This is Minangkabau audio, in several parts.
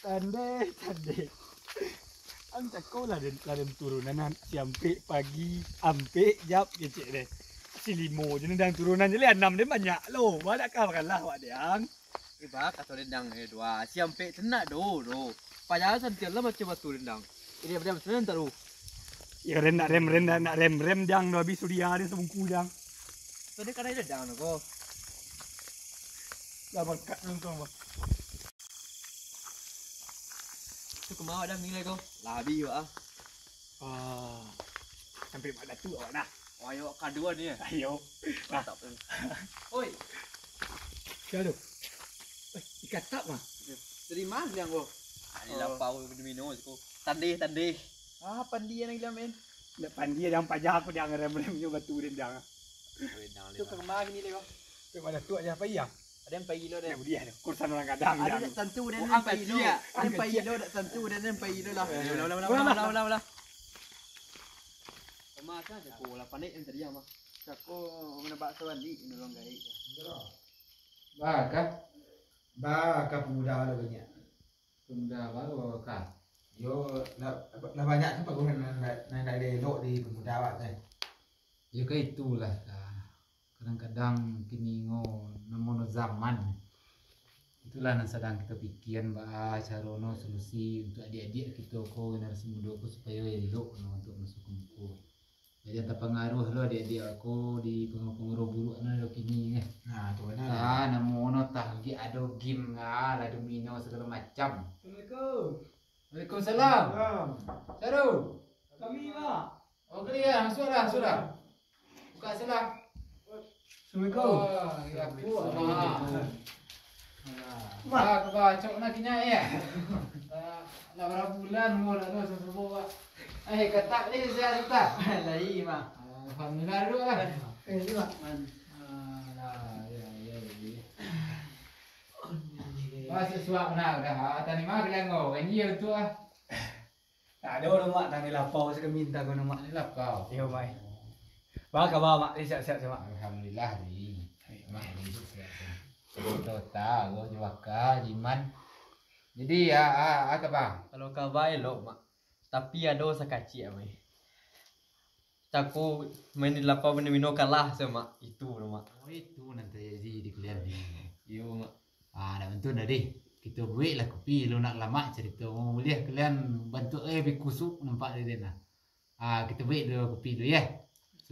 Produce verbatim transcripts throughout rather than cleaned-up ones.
Tandeh, tandeh. Ang cako lah den, lah den turunan, an, si ampek pagi, ampek jap kecek deh. Si limo je nendang turunan je leh, anam den banyak lo. Banyak kah kalah wak deh ang. Eh, ba, kato dendang, eh, dua. Si ampek tenak do, do. Padahal santiang lah macam batu dendang. Ini apa dia, macam mana tahu? Iyo, den nak rem, den nak, nak rem, rem dang do habis sudah, den sabungku dang. Tadi kan ada dang ko. Lah bangkak nang tu, Bang. Tu kemawak dang nilai ko. Lah habis awak ah. Ah, sampai Mak Datuk awak dah. Oh, ayo, kaduan ni, ya? Ayo. Mantap tu. Oi. Siapa tu? Eh, dikatap mah. Dari mana yang ko? Ah, di lapau, di mino ko. Tandih, tandih. Ah, pandi yang gila, men. Ndak pandi yang pajak aku, dia ngerem-remnya batu dendang. Dendang Tu dia. Ke rumah gini deh, ko. Sampai Mak Datuk aja apa iya? Ada yang pai lo deh. Dah buliah tu. Kursan orang gadang. Ada dah. Tak tentu dan Oh, yang pai lo. Ada yang pai lo, tak tentu dan yang pai lo lah. Ulah, ulah, ulah, ulah, ulah, ulah. Sama kan, cako lah panik yang tadi, mah. Cako menebak sawali, nolong gaik. Bakah? Bakah pemuda lo banyak. Pemuda baru bakah? Yo, lah, lah banyak tu paguh nan, nan, nan dak elok di pemuda awak tu. Yo, ka itulah, ka. Kadang-kadang kini ngo namo no zaman. Itulah nan sadang kito pikian, baa caro no solusi untuak adiak-adiak kito ko, generasi mudo ko, supayo elok no untuak masuak ka muko. Jadi, jan tapangaruah lo adiak-adiak ko di pangaruah-pangaruah buruak no lo kini, eh. Nah, tu bana. Ah, namo no tagiak ado game, ah, lah domino sagalo macam. Assalamualaikum. Waalaikumsalam. Salam. Saru. Kami, Pak. Oh, kalian. Sudah, sudah. Buka selah. Assalamualaikum. Oh, ya, aku. Assalamualaikum. Alah. Mak. Ah, aku bacok nak kinyai, ya? Ah, nak berapa bulan umur dah tu, subuh, Pak? Eh, ketak ni saya suka. Lai, Mak. Alhamdulillah dulu lah. Eh, ni, Mak. Alah, ya, ya, ya. Masuk suap nak dah. Ah, tadi mah kalian ngau. Kan iya tu ah. Tak ado doh, Mak, tadi lapau se kami minta ko no, Mak. Tadi lapau. Iyo, Mak. Ba kaba, Mak? Sihat-sihat se, Mak. Alhamdulillah, Ji. Mak, Ji, sihat-sihat. Dota, lo jo baka, jiman. Jadi, a, a, a kaba? Kalau kaba elok, Mak. Tapi ado sakaciak, Mak. Cako main di lapau, main di mino kalah se, Mak. Itu lo, Mak. Oh, itu nan tajadi di kalian ni. Iyo, Mak. Ah, nak bantu dah deh. Kito buek lah kopi lu, nak lamak carito. Buliah kalian bantuak eh, bi kusuk nampak deh nah. Ah, kito buek dulu kopi dulu, ya.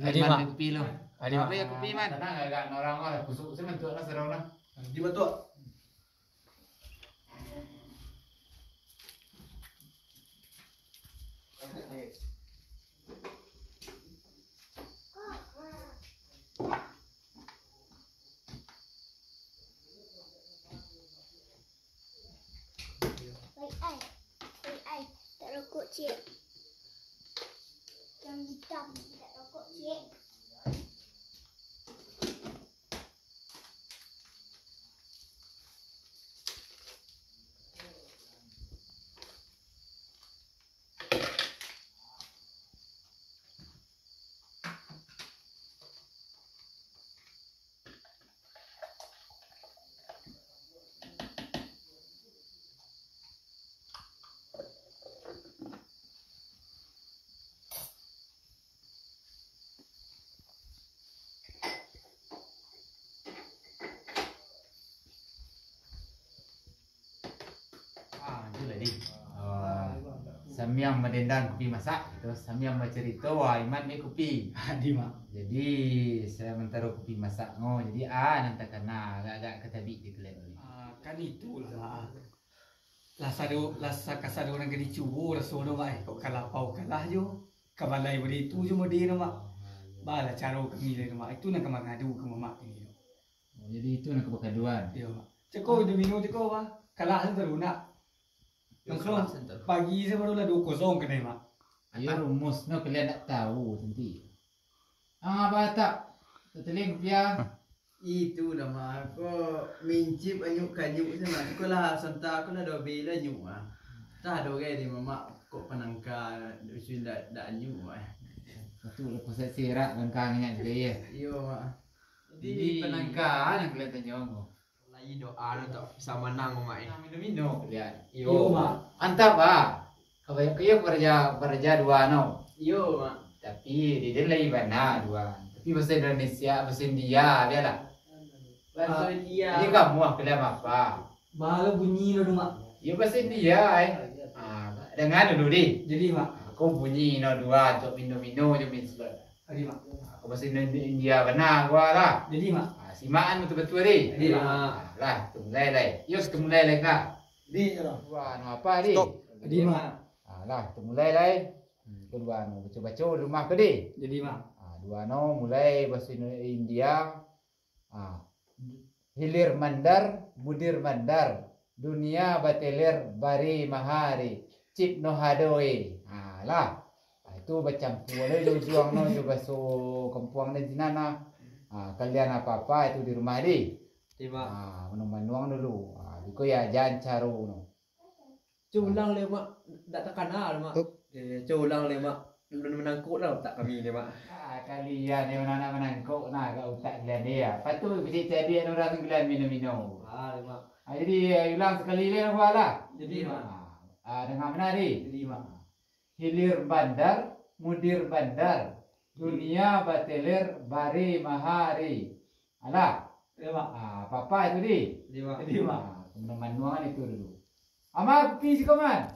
Adi, Mak. Kopi lu. Adi, Mak. Apa ya kopi, Man? Tanang agak orang lah kusuk, saya bantuak lah, sarau lah. Di bantuak. Oi, ai. Oi, ai. Tak rokok, Cik. Yang hitam, tak rokok, Cik. Ah, itu tadi. Ah, sambiang madendang kopi masak, gitu. Sambiang bacarito, wah, Iman ni kopi. Adi, Mak. Jadi, sementara kopi masak, ngo. Jadi, ah, nan takana, agak-agak katabik di kalian ni. Ah, kan itulah, Mak. Lah sado, lah sakasado nan ka dicubo raso tu, Mak, eh. Kok ka lapau kalah jo, ka balai baritu jo mode tu, Mak. Balah caro kami lai tu, Mak. Itu nan ka mangadu ka Mamak kini tu. Oh, jadi itu nan ka bakaduan. Iyo, Mak. Cako domino cako, Mak. Kalah tu tarunak. Yo, langsung kalah santaro. Pagi se baru lah duo kosong kanai, Mak. Iyo, rumus no kalian ndak tahu, tanti. Ah, apa tak? Teteling, Pia. Itulah, Mak. Ko mincip anyuk kanyuk se, Mak. Ko lah santa, ko lah dobe lah anyuk, ah. Tah ado gai di Mamak kok panangka, usuin dak, dak anyuk, Mak. Patuik lah pusat sirak langkah nginyak tadi, yo. Iyo, Mak. Jadi, jadi, panangkaan nan kalian tanyo ko. Lai doa tu tak bisa manang, Mak, eh. Nah, mino-mino kalian. Iyo, Mak. Antap, ah. Kabanyakan iyo baraja, baraja duo no. Iyo, Mak. Tapi, di den lai bana duo. Tapi bahasa Indonesia, bahasa India, bialah. Bahasa India. Jadi kamu, ah, kalian apa? Baa bunyi no tu, Mak? Iyo, bahasa India, eh. Ah, danga dulu, di. Jadi, Mak. Ah, ko bunyi no duo, untuak mino-mino jo minum sudah. Jadi, Mak. Ah, ko bahasa Indo-, India bana ko lah. Jadi, Mak. Ah, simakan batua-batua, di. Jadi, Mak. Ah, lah, kita mulai lai. Yo, kita mulai lai, Kak. Jadi, yo. Duo no apa, di? Stop. Jadi, Mak. Ah, lah, kita mulai lai. Hmm, ko duo no, baco-baco di rumah ko, di. Jadi, Mak. Ah, duo no, mulai bahasa Indo-, India. Ah. Hilir mandar, budir mandar, dunia bateler bari mahari, cip no hadoi. Ah, lah. Ah, itu bacampua lai jo ujuang no, jo baso kampuang di sinan lah. Ah, kalian apa-apa itu di rumah, di. Terima. Ah, manuang-manuang dulu. Ah, biko yo jan caro no. Cubo ulang lai, Mak. Ndak takana, Mak. Up. Eh, cubo ulang lai, Mak. Alun manangkok lah utak kami ni, Mak. Ah, kalian ni anak manangkok nah, agak utak kalian ni yo. Patuik bacadiak urang kalian mino-mino. Ah, lai, Mak. Ah, jadi, eh, ulang sakali lai, Mak, lah. Jadi, Mak. Ah, ah, danga bana, di. Jadi, Mak. Hilir bandar, mudir bandar. Dunia bateler bari mahari. Alah. Iyo, Mak. Ah, apa-apa itu, di? Iyo, Mak. Iyo, Mak. Ah, manuang-manuang itu dulu. Ama, kopi siko, Man.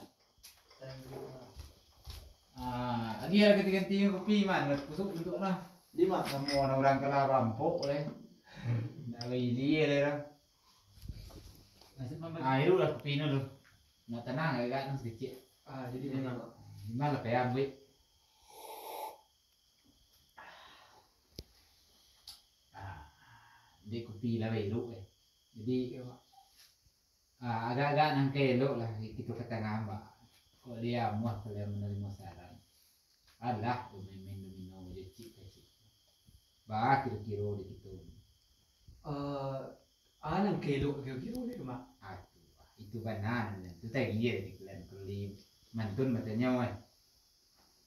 Ah, agiah lah ganti-ganti kopi, Man. Lah kusuk untuak lah. Di, Mak. Samo urang kalah rampok lai. Ndak bailia lai urang. Ah, iruiklah kopi no tu. Nak tanang agak nan sakecik. Ah, jadi, Mak. Di ma lah payah ambuik. Ah, dek kopi lah bairuik, eh. Jadi, ah, agak-agak nan ka elok lah kito ka tangah, Mbak. Kok lai amuah kalian manarimo saran. Alah, tu main-main domino jo cik kacik. Baa kiro-kiro di kito? Eh, a nan ka elok kiro-kiro di rumah? Aduh, itu bana nan tu tadi yo di kalian perlu mantun batanyo, eh.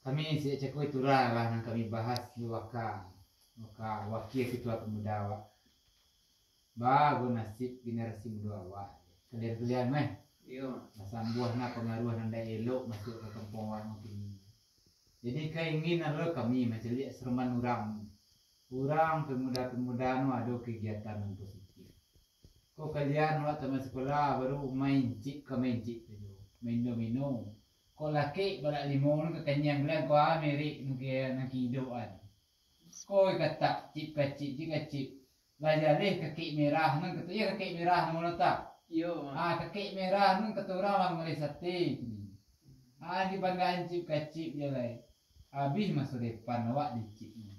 Kami siak cako itu lah, lah nan kami bahas di waka, waka wakil ketua pemuda awak. Bago nasib generasi mudo awak. Kalian-kalian meh. Iyo. Lah sambuah nah pangaruah nan indak elok masuak ka kampuang awak mungkin. Jadi, kaingin adalah kami mancaliak seruman urang. Urang pemuda-pemuda nu ado kegiatan nan positif. Ko kalian awak tamat sekolah baru main cip ka main cip sajo. Main domino. Ko lakek balak limo nu ka kanyang bulan ko ah merek nu ke nan kidoan. Ko katak cip ka cip, cip ka cip. Lah jaleh kakek merah nan kato, iyo kakek merah namo lo tak? Iyo. Ah, kakek merah nan kato urang lah mangaleh sate. Ah, di banggaan cip ka cip je lai. Abih maso depan awak di cip ni.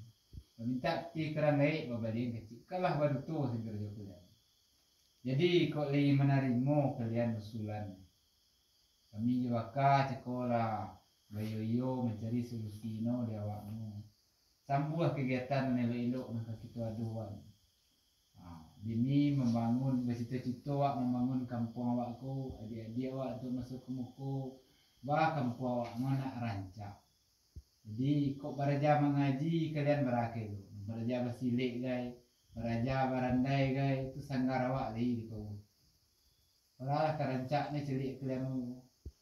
Bamintak pitih ka urang gaek, babalian ka cip. Kalah baduto sagalo jo kalian. Jadi, kok lai manarimo kalian usulan? Kami jo baka cako lah bayo-iyo mancari solusi no di awak no. Sambuah kagiatan nan elok-elok nan ka kito adoan. Ha, demi mambangun, bacito-cito awak mambangun kampuang awak ko, adiak-adiak awak tu masuak ka muko, ba kampuang awak no nak rancak. Jadi, kok baraja mangaji kalian barakai tu. Baraja basilek gai, baraja barandai gai, tu sanggar awak lai di ko. Alah, tarancak ni caliak kalian.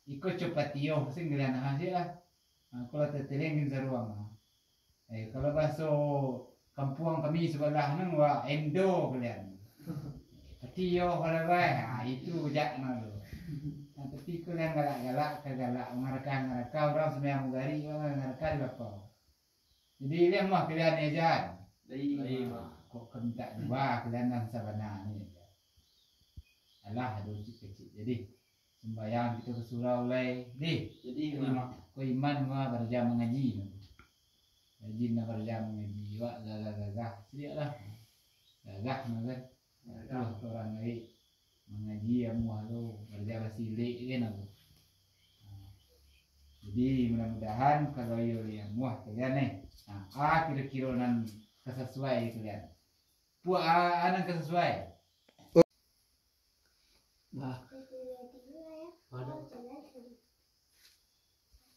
Iko copatio, sing kalian ha, cik lah. Ha, ko lah teteleng gin saruang ha. Eh, kalau bahaso kampuang kami sabalah nang, wah, endo kalian. Patio kalau bae, ha, itu jak no tu. Nah, tapi kalian galak-galak, ka galak, mangarakah-ngarakah, urang sumbayang magari, mangarakah di lapau. Jadi, liang mah kalian ni, Jan. Lai, Lai, Mak. Kok ka mintak duo kalian nan sabana ni. Alah, ado cik kecik. Jadi, sumbayang kito ka surau lai. Dih. Jadi, Mak. Ko iman mah baraja mangaji. Rajin lah baraja mangaji. Wak gagah-gagah. Sadiak lah. Gagah mah kan. Itulah urang gaek mangaji amuah tu, baraja basilek kan aku. Jadi, mudah-mudahan kalau iyo di amuah kalian ni, nah, a kiro-kiro nan ka sasuai kalian. Puak a, a nan ka sasuai. Bah. Bah,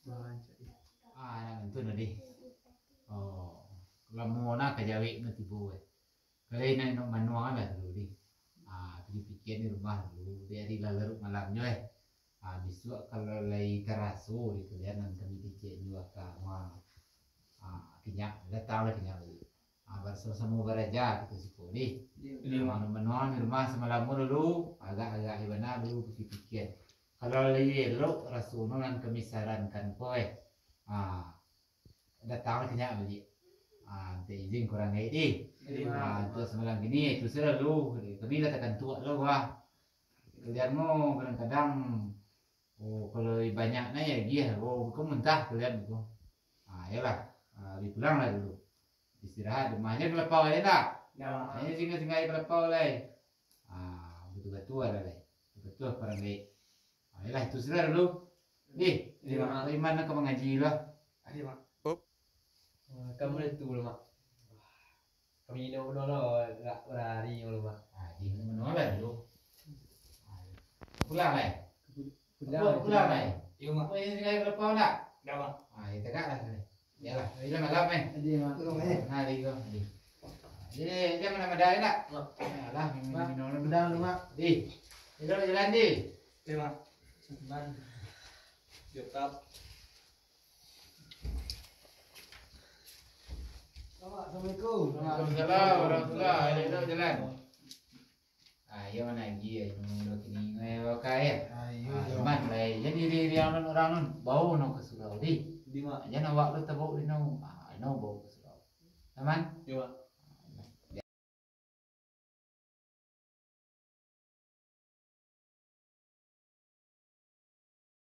cak. Ah, nan tu tadi. Oh, lamo na ka jawek no tibo, eh. Kalau nak, nak manuang lah dulu ni. Ah, pikian di rumah dulu. Di hari lah larut malam nyo, eh. Ah, bisuak kalau lai taraso di kalian nan kami kecek nyo ka ma-, ah, kinyak, datang lah kinyak baliak. Ah, bar-, samo-samo baraja kito siko ni. Iyo. Ah, manuang di rumah samalamo dulu, agak-agak di bana dulu pikian. Kalau lai elok raso no nan kami sarankan ko, eh. Ah, datang lah kinyak baliak. Ah, mintak izin ka urang gaek deh. Iyo. Ah, untuak samalam kini, itu sajo dulu. Kami lah takantuak lo, wah. Kalian mo kadang-kadang, oh, kalau banyak na yo agiah, oh, ko muntah kalian ko. Ah, iyolah. Ah, bi pulang lah dulu. Istirahat di rumah. Jan ka lapau lai, ndak? Ndak. Jan singgah-singgah ka lapau lai. Ah, batua-batua lah lai. Batua ka urang gaek. Ah, iyolah, itu sajo dulu. Deh, Iyo, Mak. Iman nak ka mangaji lah. Ado, Mak. Op. Ah, kamu dah tu lah, Mak. Kami ino pulo lah, agak barari pulo, Mak. Ah, di mano lah dulu. Ah, pulang lai. Pulang, Pulang, pulang lai. Iyo, Mak. Apa yang tinggal berapa nak? Dah, Mak. Ah, ya tegak lah sini. Yalah, bila malam eh. Ado, Mak. Nah, di ko, di. Jadi, dia mana-mana nak? Mak. Alah, minum-minum dulu. Dah dulu, Mak. Di. Jalan, jalan, di. Iyo, Mak. Jalan. Jokap. Assalamualaikum. Waalaikumsalam warahmatullahi wabarakatuh. Ayo, jalan. Ayo, nagih, ayo, mudo kini, ayo, wakai, ya. Ayo, Ah, jalan. Aman lai. Jadi, di, di, anu, urang nun, bau no ka surau, di. Di ma? Jan awak lo tabau di no. Ah, no bau ka surau. Aman? Di ma?